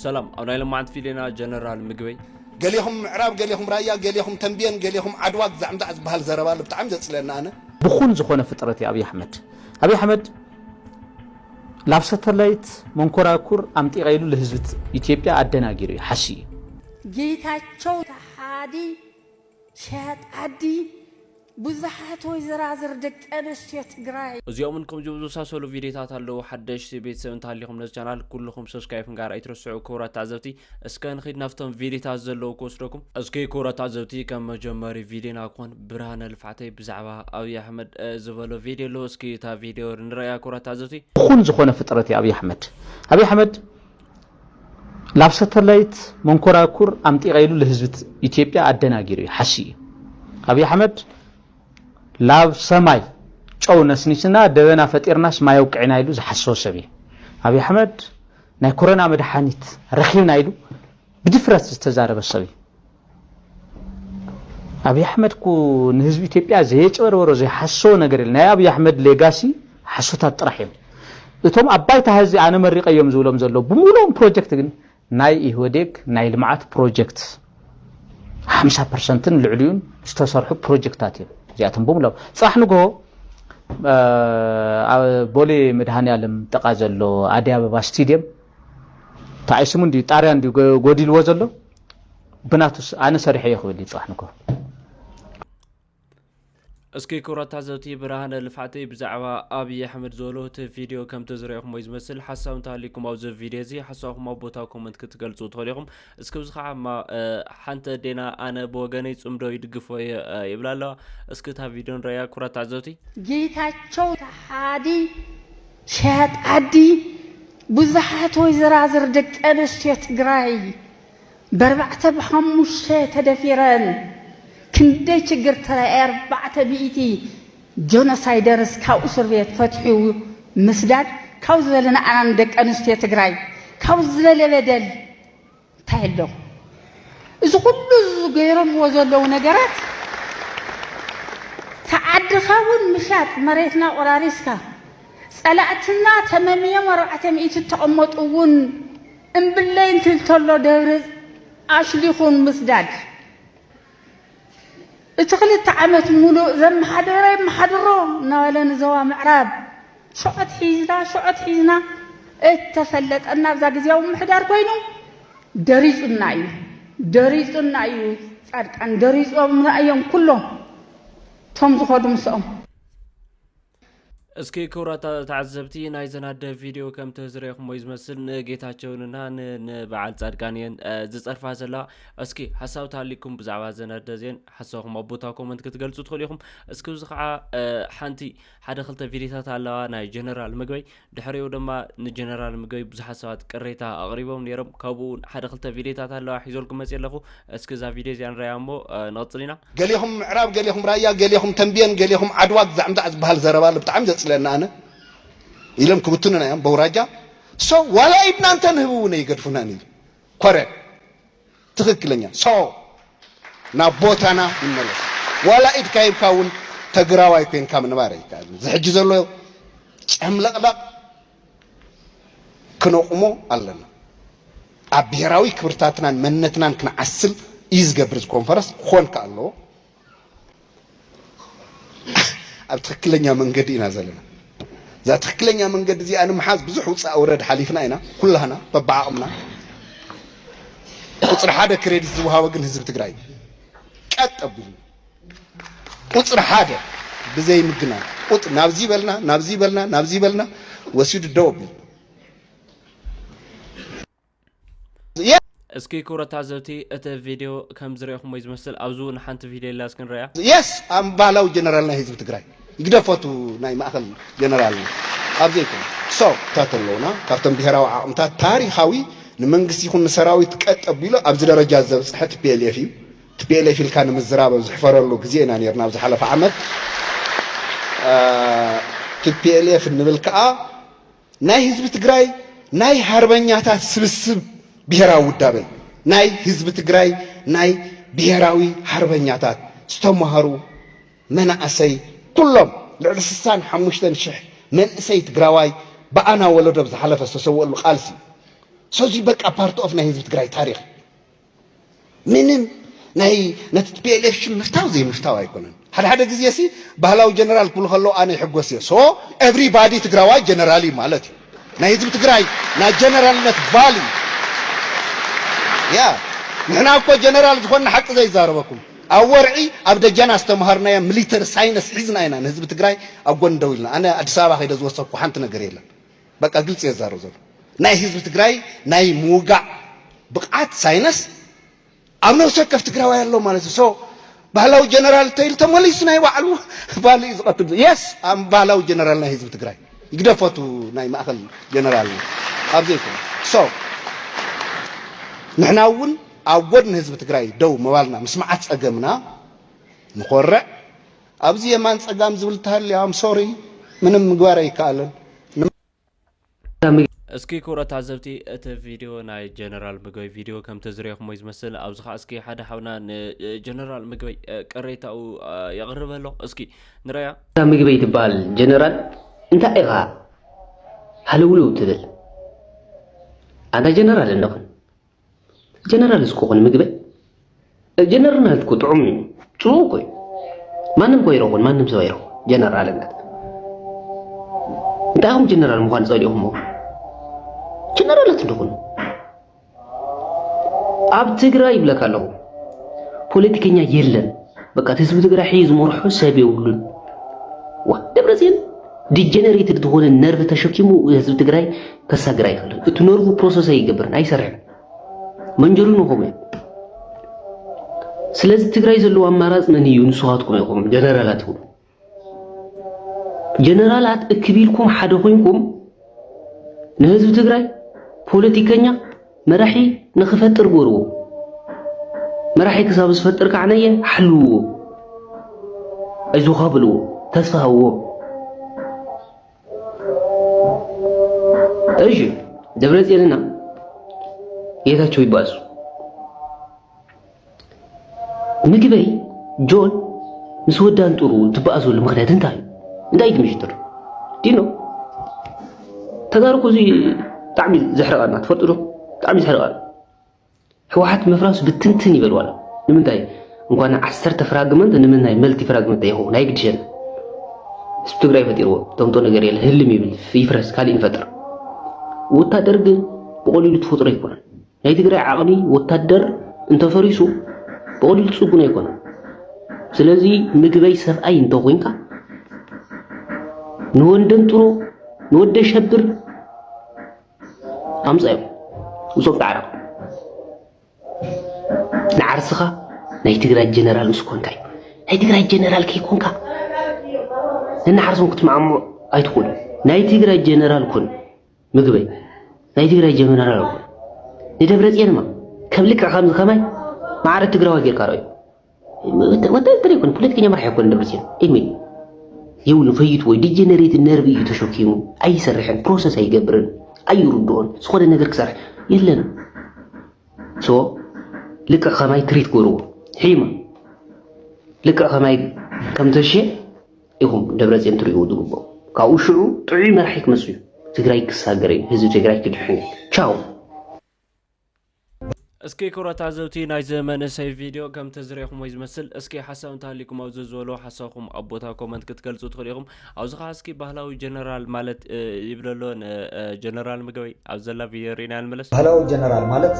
ሰላም፣ ኣብ ናይ ሎማዓንቲ ቪድዮና ጀነራል ምግበይ። ገሌኹም ምዕራብ፣ ገሌኹም ራያ፣ ገሌኹም ተንቤን፣ ገሌኹም ዓድዋ ግዛዕ ምዛዕ ዝበሃል ዘረባ ኣሎ። ብጣዕሚ ዘፅለኒ ኣነ። ብኹን ዝኾነ ፍጥረት እዩ ኣብይ ኣሕመድ። ኣብይ ኣሕመድ ላብ ሰተላይት መንኮራኩር ኣምጢቐ ኢሉ ልህዝቢ ኢትዮጵያ ኣደናጊሩ እዩ፣ ሓሲ እዩ። ጌታቸው ተሓዲ ሸያጥ ዓዲ ብዙሓት ወይዘራዝር ደቂ ኣንስትዮ ትግራይ። እዚኦምን ከምዚ ዝመሳሰሉ ቪድዮታት ኣለዉ። ሓደሽቲ ቤተሰብ እንተሃሊኹም ነዚ ቻናል ኩልኹም ሰብስክራይብ ምግባር ኣይትረስዑ። ክቡራት ተዓዘብቲ፣ እስከ ንኺድ ናብቶም ቪድዮታት ዘለዉ ክወስደኩም። እስኪ ክቡራት ተዓዘብቲ፣ ከም መጀመሪ ቪድዮና ክኾን ብርሃነ ልፍዓተይ ብዛዕባ ኣብይ ኣሕመድ ዝበሎ ቪድዮ ኣሎ። እስኪ እታ ቪድዮ ንረእያ ክቡራት ተዓዘብቲ። ብኹን ዝኾነ ፍጥረት እዩ ኣብይ ኣሕመድ። ኣብይ ኣሕመድ ላብ ሰተላይት መንኮራኩር ኣምጢቐ ኢሉ ልህዝቢ ኢትዮጵያ ኣደናጊሩ እዩ፣ ሓሲ እዩ። ኣብይ ኣሕመድ ላብ ሰማይ ጨው ነስኒስና ደበና ፈጢርናስ ማይ ኣውቅዕና ኢሉ ዝሓስቦ ሰብ እዩ። ኣብይ ኣሕመድ ናይ ኮረና መድሓኒት ረኺብና ኢሉ ብድፍረት ዝተዛረበ ሰብ እዩ። ኣብይ ኣሕመድ እኮ ንህዝቢ ኢትዮጵያ ዘየጭበርበሮ ዘይሓሰቦ ነገር የለ። ናይ ኣብይ ኣሕመድ ሌጋሲ ሓሶታት ጥራሕ እዮም። እቶም ኣብ ባይታ ህዚ ኣነ መሪቀዮም ዝብሎም ዘለዉ ብምሉኦም ፕሮጀክት ግን ናይ ኢህወዴግ ናይ ልምዓት ፕሮጀክት ሓምሳ ፐርሰንትን ልዕሊኡን ዝተሰርሑ ፕሮጀክታት እዮም እዚኣቶም ብምሎም። ፅባሕ ንግሆ ኣብ ቦሌ መድሃኔ ዓለም ጥቓ ዘሎ ኣደይ ኣበባ ስቴድየም ተዓይስሙ እንድዩ ጣርያ እንድዩ ጎዲልዎ ዘሎ ብናቱስ ኣነ ሰሪሐዮ ክብል እዩ ፅባሕ ንግሆ። እስኪ ክቡራት ተዓዘብቲ፣ ብርሃነ ልፍዓተይ ብዛዕባ ኣብይ ኣሕመድ ዝበሎ እቲ ቪድዮ ከምቲ ዝረእኹሞ እዩ ዝመስል። ሓሳብ እንተሃሊኩም ኣብዚ ቪድዮ እዚ ሓሳብኩም ኣብ ቦታ ኮመንት ክትገልፁ ትኽእሉ ኢኹም። እስኪ ኣብዚ ከዓ እማ ሓንቲ ኣዴና ኣነ ብወገነይ ፅምዶ ይድግፎ እየ ይብላ ኣለዋ። እስኪ እታ ቪድዮ ንረእያ ክቡራት ተዓዘብቲ። ጌታቸው ተሓዲ ሸያጥ ዓዲ ብዙሓት ወይዘራዝር ደቂ ኣንስትዮ ትግራይ በርባዕተ ብሓሙሽተ ተደፊረን ክንደይ ችግር ተራእየ ኣርባዕተ ሚእቲ ጆኖሳይደርስ ካብ እስር ቤት ፈትሑ ምስዳድ ካብ ዝበለ ንዓና ንደቂ ኣንስትዮ ትግራይ ካብ ዝበለ በደል እንታይ ኣሎ እዚ ኩሉ ገይሮምዎ ዘለዉ ነገራት ተዓድኻ እውን ምሻጥ መሬትና ቆራሪስካ ጸላእትና ተመምዮም ኣርባዕተ ሚእቲ ተቐመጡ እውን እምብለይ እንትል ተሎ ደብሪ ኣሽሊኹን ምስዳድ እቲ ክልተ ዓመት ሙሉእ ዘመሓደረ ይመሓድሮ እናበለ ንዞባ ምዕራብ ሽዖት ሒዝና ሽዖት ሒዝና እተፈለጠና ኣብዛ ግዜያዊ ምምሕዳር ኮይኑ ደሪፁና እዩ ደሪፁና እዩ ፃድቃን ደሪፆምና እዮም ኩሎም እቶም ዝኸዱ ምስኦም እስኪ ክቡራት ተዓዘብቲ ናይዘን ኣደ ቪድዮ ከምቲ ዝረእኹሞ እዩ ዝመስል ንጌታቸውንና ንበዓል ፃድቃን እየን ዝፀርፋ ዘለዋ። እስኪ ሓሳብ ተሃሊኩም ብዛዕባ እዘን ኣደ እዚአን ሓሳብኩም ኣብ ቦታ ኮመንት ክትገልፁ ትኽእሉ ኢኹም። እስኪ እዚ ከዓ ሓንቲ ሓደ ክልተ ቪድዮታት ኣለዋ ናይ ጀነራል ምግበይ። ድሕሪኡ ድማ ንጀነራል ምግበይ ብዙሓት ሰባት ቅሬታ ኣቕሪቦም ነይሮም። ካብኡ ሓደ ክልተ ቪድዮታት ኣለዋ ሒዞልኩም መፅእ ኣለኹ። እስኪ እዛ ቪድዮ እዚኣ ንረያ እሞ ንቕፅል ኢና። ገሌኹም ምዕራብ፣ ገሌኹም ራያ፣ ገሌኹም ተንቤን፣ ገሌኹም ዓድዋ ግዛዕ ምዛዕ ዝበሃል ዘረባ ኣሎ። ብጣዕሚ ዘፅለኒ ኣነ ኢሎም ክብትኑና እዮም በውራጃ። So ዋላ ኢድና እንተንህብ እውን ኣይገድፉናን እዩ ኮረ ትኽክለኛ so ናብ ቦታና ይመለስ። ዋላ ኢድካ ሂብካ እውን ተግራዋይ ኮይንካ ምንባር ኣይከኣልን። እዚ ሕጂ ዘሎ ጨምለቕለቕ ክነቑሞ ኣለና። ኣብ ብሄራዊ ክብርታትናን መንነትናን ክንዓስል እዩ ዝገብር እዚ ኮንፈረንስ ክኾን ከ ኣለዎ። ኣብ ትኽክለኛ መንገዲ ኢና ዘለና። እዛ ትኽክለኛ መንገዲ እዚኣ ንምሓዝ ብዙሕ ውፃእ ውረድ ሓሊፍና ኢና ኩላህና በብዓቕምና። ቁፅሪ ሓደ ክሬዲት ዝወሃቦ ግን ህዝቢ ትግራይ እዩ። ቀጥ ኣቢሉ ቁፅሪ ሓደ ብዘይ ምግናን ቁፅ ናብዚ በልና ናብዚ በልና ናብዚ በልና ወሲዱ ደው ኣቢሉ እስኪ ክቡራት ተዓዘብቲ እቲ ቪድዮ ከም ዝረእኹሞ እዩ ዝመስል። ኣብዚ እውን ሓንቲ ቪድዮ ኢላ እስኪ ንረእያ። የስ ኣምባላው ጀነራል ናይ ህዝቢ ትግራይ ይግደፎቱ ናይ ማእኸል ጀነራል ኣብ ዘይኮነ so ታት ኣለውና ካብቶም ብሄራዊ ዓቕምታት ታሪኻዊ ንመንግስቲ ይኹን ንሰራዊት ቀጥ ኣቢሉ ኣብዚ ደረጃ ዘብፅሐ ቲፒኤልኤፍ እዩ። ቲፒኤልኤፍ ኢልካ ንምዝራብ ኣብ ዝሕፈረሉ ግዜ ኢና ነርና ኣብ ዝሓለፈ ዓመት ቲፒኤልኤፍ እንብል ከዓ ናይ ህዝቢ ትግራይ ናይ ሃርበኛታት ስብስብ ብሄራዊ ውዳበ ናይ ህዝቢ ትግራይ ናይ ብሄራዊ ሃርበኛታት ዝተማሃሩ መናእሰይ ኩሎም ልዕሊ ስሳን ሓሙሽተን ሽሕ መንእሰይ ትግራዋይ ብኣና ወለዶ ብዝሓለፈ ዝተሰወሉ ቃልሲ So እዚ በቃ part of ናይ ህዝቢ ትግራይ ታሪኽ። ምንም ናይ ነቲ ቲ ፒ ኤል ኤፍ ሽም ምፍታው ዘይምፍታው ኣይኮነን። ሓደ ሓደ ግዜ ሲ ባህላዊ ጀነራል ክብሉ ከለዉ ኣነ ይሕጎስ እየ። So everybody ትግራዋይ ጀነራል እዩ ማለት እዩ። ናይ ህዝቢ ትግራይ ናይ ጀነራልነት value። ያ ንሕና እኮ ጀነራል ዝኾንና ሓቂ ዘይዛረበኩም ኣብ ወርዒ ኣብ ደጃና ዝተምሃርናዮ ሚሊተሪ ሳይንስ ሒዝና ኢና ንህዝቢ ትግራይ ኣብ ጎኒ ደው ኢልና። ኣነ ኣዲስ ኣበባ ከይደ ዝወሰድኩ ሓንቲ ነገር የለን። በቃ ግልፂ እየ ዝዛረብ ዘሎ። ናይ ህዝቢ ትግራይ ናይ ምውጋእ ብቕዓት ሳይንስ ኣብ ነፍሲ ወከፍ ትግራዋይ ኣሎ ማለት እዩ። So ባህላዊ ጀነራል ተይሉ ተመሊሱ ናይ ባዕሉ ባል እዩ ዝቐትል። Yes I'm ባህላዊ ጀነራል ናይ ህዝቢ ትግራይ። ይግደፈቱ ናይ ማእኸል ጀነራል ኣብዚ ይኮነ። So ንሕና እውን ኣብ ጎድኒ ህዝቢ ትግራይ ደው ምባልና ምስ መዓት ፀገምና ንኾርዕ። ኣብዚ የማን ፀጋም ዝብል ተሃልዩ I'm sorry ምንም ምግባር ኣይከኣልን። እስኪ ክቡራት ተዓዘብቲ እቲ ቪድዮ ናይ ጀነራል ምግበይ ቪድዮ ከም ተዝረኹሞ እዩ ዝመስል። ኣብዚ ከዓ እስኪ ሓደ ሓውና ንጀነራል ምግበይ ቅሬታኡ የቕርብ ኣሎ። እስኪ ንረያ። እታ ምግበይ ትበሃል ጀነራል እንታይ ኢኻ ሃለውለው ትብል? ኣንታ ጀነራል እንደኹን ጀነራል እስኮ ኹን ምግበይ ጀነራልነት እኮ ጥዑም እዩ፣ ፅቡቅ እኮ እዩ። ማንም እኮ ይረኹን ማንም ሰብ ኣይረኹን ጀነራልነት። እንታይ ኢኹም ጀነራል ምዃን ፀሊእኹሞ? ጀነራላት እንደኹኑ ኣብ ትግራይ ይብለካ ኣለኹ ፖለቲከኛ የለን። በቃ ህዝቢ ትግራይ ሕዩ ዝመርሖ ሰብ የብሉን። ዋ ደብረፅዮን ዲጀነሬትድ ዝኾነ ነርቭ ተሸኪሙ ህዝቢ ትግራይ ከሳግር ኣይኽእልን። እቲ ነርቭ ፕሮሰስ ኣይገብርን ኣይሰርሕን። መንጀሪኖ ከምኡ እዮም። ስለዚ ትግራይ ዘለዎ ኣማራፂ መን እዩ? ንስኻትኩም ኢኹም ጀነራላት ትብሉ። ጀነራላት እክብ ኢልኩም ሓደ ኮይንኩም ንህዝቢ ትግራይ ፖለቲከኛ መራሒ ንክፈጥር ግበርዎ። መራሒ ክሳብ ዝፈጥር ከዓ ነየ ሓልውዎ፣ ኣይዞኻ በልዎ፣ ተስፋ ሃብዎ። እሺ ደብረፅዮንና ጌታቸው ይባሱ ምግበይ ጆን ምስ ወዳን ጥሩ ትበኣሰሉ ምክንያት እንታይ እዩ? እንታይ እዩ እቲ ምሽጥር? ዲኖ ተጋሩ እኮ እዚ ብጣዕሚ ዘሕረቐና ትፈልጡ ዶ? ብጣዕሚ ዘሕረቐና ህወሓት ምፍራሱ ብትንትን ይበልዋ ኣሎ። ንምንታይ እንኳን ዓሰርተ ፍራግመንት ንምናይ መልቲ ፍራግመንት ይኸውን ኣይግድሸን። ህዝቢ ትግራይ ፈጢርዎ ተምጦ ነገር የለ ህልም ይብል ይፍረስ ካሊእ ንፈጥር። ወታደር ግን ብቐሊሉ ትፈጥሮ ኣይኮነን። ናይ ትግራይ ዓቕሚ ወታደር እንተፈሪሱ ብቐሊሉ ትፅጉኖ ኣይኮነን። ስለዚ ምግበይ ሰብኣይ እንተኮይንካ ንወንደን ጥሮ ንወደ ሸብር ኣምፀዮም ውፅኦም ፃዕራ ንዓርስኻ ናይ ትግራይ ጀነራል ምስ ኮንካ እዩ። ናይ ትግራይ ጀነራል ከይኮንካ ነናዓርሶም ክትመዓምዖ ኣይትኽእሉ። ናይ ትግራይ ጀነራል ኩን ምግበይ ናይ ትግራይ ጀነራል ኩን ንደብረፅዮንማ ከም ልክዕ ከምዚ ከማይ ማዕረ ትግራዋይ ጌርካ ረኣዩ። ወታደር ኣይኮነ ፖለቲከኛ መራሕ ኣይኮነ ደብረፅዮን ኤድሜ የብሉ ፈይቱ ወይ ዲጀነሬት ነርቭ እዩ ተሸኪሙ ኣይሰርሕን ፕሮሰስ ኣይገብርን ኣይርድኦን ዝኾነ ነገር ክሰርሕ የለን። So ልክዕ ከማይ ትሪት ግበርዎ ሒማ ልክዕ ከማይ ከምተሸ ኢኹም ደብረፅዮን ትሪእዎ ዝግበኦ። ካብኡ ሽዑ ጥዑይ መራሒ ክመፅእ እዩ። ትግራይ ክሳገር እዩ። ህዝቢ ትግራይ ክድሕን እዩ። ቻው። እስኪ ክቡራት ተዓዘብቲ ናይዚ መንእሰይ ቪድዮ ከምቲ ዝረኹሞ ዝመስል እስኪ ሓሳብ እንተሃሊኩም ኣብዚ ዝበሎ ሓሳብኩም ኣብ ቦታ ኮመንት ክትገልፁ ትኽእሉ ኢኹም። ኣብዚ ከዓ እስኪ ባህላዊ ጀነራል ማለት ይብለሎ ንጀነራል ምግበይ ኣብ ዘላ ቪድዮ ርኢና ንመለስ። ባህላዊ ጀነራል ማለት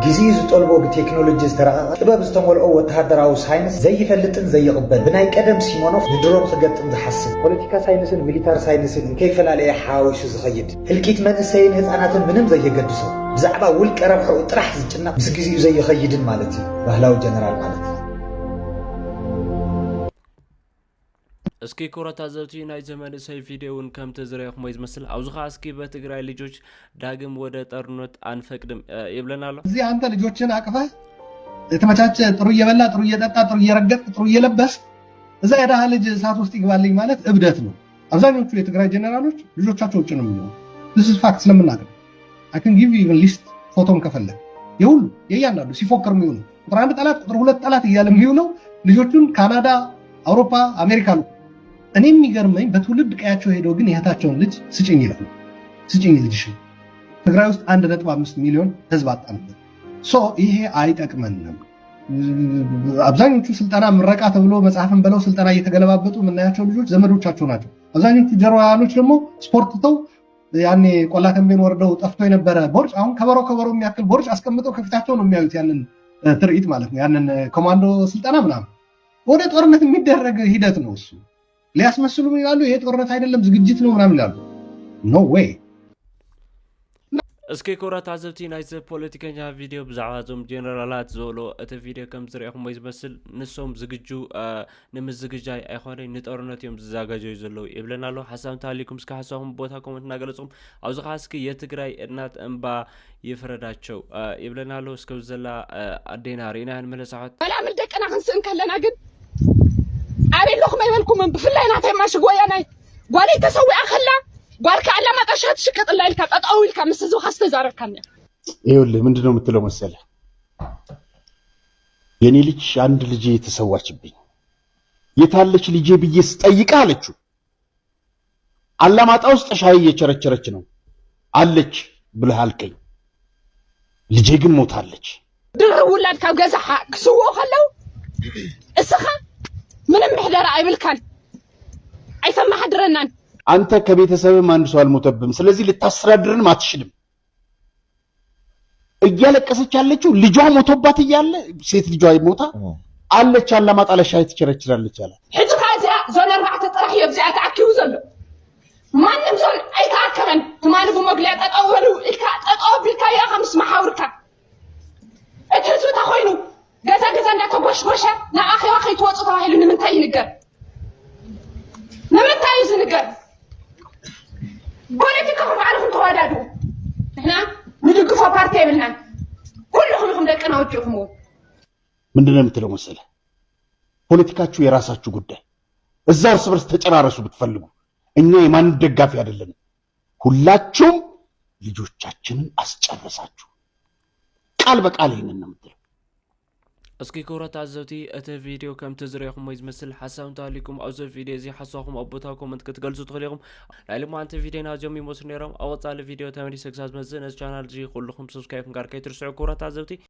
ግዜኡ ዝጠልቦ ብቴክኖሎጂ ዝተረቐቐ ጥበብ ዝተመልኦ ወተሃደራዊ ሳይንስ ዘይፈልጥን ዘይቕበል ብናይ ቀደም ሲሞኖፍ ንድሮን ክገጥም ዝሓስብ ፖለቲካ ሳይንስን ሚሊታር ሳይንስን እንከይፈላለየ ሓዋዊሱ ዝኸይድ ህልቂት መንእሰይን ህፃናትን ምንም ዘየገድሶ ብዛዕባ ውልቀ ረብሕኡ ጥራሕ ዝጭነቕ ምስ ግዜኡ ዘይኸይድን ማለት እዩ ባህላዊ ጀነራል ማለት። እስኪ ክቡራት ታዘብቲ ናይዚ መንእሰይ ቪድዮ እውን ከምቲ ዝረኣኹሞ እዩ ዝመስል። ኣብዚ ኸዓ እስኪ በትግራይ ልጆች ዳግም ወደ ጦርነት አንፈቅድም ይብለና ኣሎ። እዚህ አንተ ልጆችን አቅፈህ የተመቻቸ ጥሩ እየበላ ጥሩ እየጠጣ ጥሩ እየረገጥ ጥሩ እየለበስ እዛ የደሃ ልጅ እሳት ውስጥ ይግባልኝ ማለት እብደት ነው። አብዛኞቹ የትግራይ ጀነራሎች ልጆቻቸው ውጭ ነው የሚሆኑ። This is fact ስለምናገር I can give you even list ፎቶም ከፈለግ የሁሉ የእያንዳንዱ ሲፎክር የሚውሉ ቁጥር አንድ ጠላት ቁጥር ሁለት ጠላት እያለ የሚውለው ልጆቹን ካናዳ፣ አውሮፓ፣ አሜሪካ ነው። እኔ የሚገርመኝ በትውልድ ቀያቸው ሄደው ግን የእህታቸውን ልጅ ስጭኝ ይላሉ። ስጭኝ ልጅሽን ትግራይ ውስጥ አንድ ነጥብ አምስት ሚሊዮን ህዝብ አጣንበት። ሶ ይሄ አይጠቅመንም። አብዛኞቹ ስልጠና ምረቃ ተብሎ መጽሐፍን በለው ስልጠና እየተገለባበጡ የምናያቸው ልጆች ዘመዶቻቸው ናቸው። አብዛኞቹ ጀርባውያኖች ደግሞ ስፖርት ትተው ያኔ ቆላ ተንቤን ወርደው ጠፍቶ የነበረ ቦርጭ አሁን ከበሮ ከበሮ የሚያክል ቦርጭ አስቀምጠው ከፊታቸው ነው የሚያዩት ያንን ትርኢት ማለት ነው። ያንን ኮማንዶ ስልጠና ምናምን ወደ ጦርነት የሚደረግ ሂደት ነው እሱ። ሊያስመስሉ ይላሉ፣ ይሄ ጦርነት አይደለም ዝግጅት ነው ምናምን ይላሉ። No way። እስኪ ክቡራት ተዓዘብቲ ናይዚ ፖለቲከኛ ቪድዮ ብዛዕባ እዞም ጀነራላት ዝበሎ እቲ ቪድዮ ከም ዝሪእኹሞ ዝመስል ንሶም ዝግጁ ንምዝግጃይ ኣይኮነይ ንጦርነት እዮም ዝዛጋጀዩ ዘለዉ ይብለና ኣሎ። ሓሳብ እንተሃሊኩም እስኪ ሓሳብኩም ቦታ ኮመንት እናገለፅኩም ኣብዚ ከዓ እስኪ የትግራይ እናት እንባ ይፍረዳቸው ይብለና ኣሎ። እስከ ዘላ ኣዴና ርኢና ንመለሳሖት ሰላም ደቅና ክንስእን ከለና ግን ኣበይ ኣለኹም ኣይበልኩምን። ብፍላይ ናተይ ማሽግ ወያናይ ጓለይ ተሰዊኣ ከላ ጓልካ ኣላማጣ ሻሂ ትሽቅጥ ኣላ ኢልካ ጠጠው ኢልካ ምስ ህዝብኻ ዝተዛረብካኒ ይኸውልህ ምንድን ነው የምትለው መሰለህ? የኔ ልጅ አንድ ልጄ ተሰዋችብኝ። የታለች ልጄ ብዬ ስጠይቅህ አለችው። አላማጣ ውስጥ ሻይ እየቸረቸረች ነው አለች ብለህ አልከኝ። ልጄ ግን ሞታለች። ድርብ ውላድ ካብ ገዛ ክስውኡ ከለው እስኻ ምንም ምሕደራ ኣይብልካን፣ ኣይተመሓድረናን። አንተ ከቤተሰብም አንድ ሰው አልሞተብም። ስለዚህ ልታስተዳድረንም አትችልም። እያለቀሰች ያለችው ልጇ ሞቶባት እያለ ሴት ልጇ ሞታ አለች አላማጣ ላይ ሻይ ትቸረችራለች አላት። ሕጂ ከዓ እዚኣ ዞን ኣርባዕተ ጥራሕ እዩ ኣብዚኣ ተኣኪቡ ዘሎ። ማንም ዞን ኣይተኣከበን። ትማሊ ብመግለያ ጠጠው በሉ ኢልካ ጠጠው ኣቢልካዮ ኢኻ ምስ መሓውርካ። እቲ ህዝቢ ተኾይኑ ገዛ ገዛ እንዳተጎሽጎሸ ንኣኼባ ከይትወፁ ተባሂሉ ንምንታይ ይንገር? ንምንታይ እዩ ዝንገር? ፖለቲካኹም ባዕልኹም ተዋዳድኡ። ንሕና ንድግፎ ፓርቲ የብልናን። ኩልኹም ኢኹም ደቅና ወዲእኹምዎ። ምንድን ነው የምትለው መሰለህ? ፖለቲካችሁ የራሳችሁ ጉዳይ፣ እዛ እርስ በርስ ተጨራረሱ ብትፈልጉ። እኛ የማንም ደጋፊ አይደለንም። ሁላችሁም ልጆቻችንን አስጨረሳችሁ። ቃል በቃል ይህንን ነው የምትለው። እስኪ ክቡራት ተዓዘብቲ እቲ ቪድዮ ከምቲ ዝሪእኹሞ ዝመስል ሓሳብ እንተሃሊኩም ኣብዚ ቪድዮ እዚ ሓሳብኩም ኣብ ቦታ ኮመንት ክትገልጹ ትኽእሉ ኢኹም። ናይ ሎማዓንቲ ቪድዮና እዚኦም ይመስሉ ነይሮም። ኣብ ቀጻሊ ቪድዮ ተመሊሰ ክሳብ ዝመጽእ ነዚ ቻናል እዚ ኩልኹም ሰብስክራይብ ምግባር ከይትርስዑ ክቡራት ተዓዘብቲ።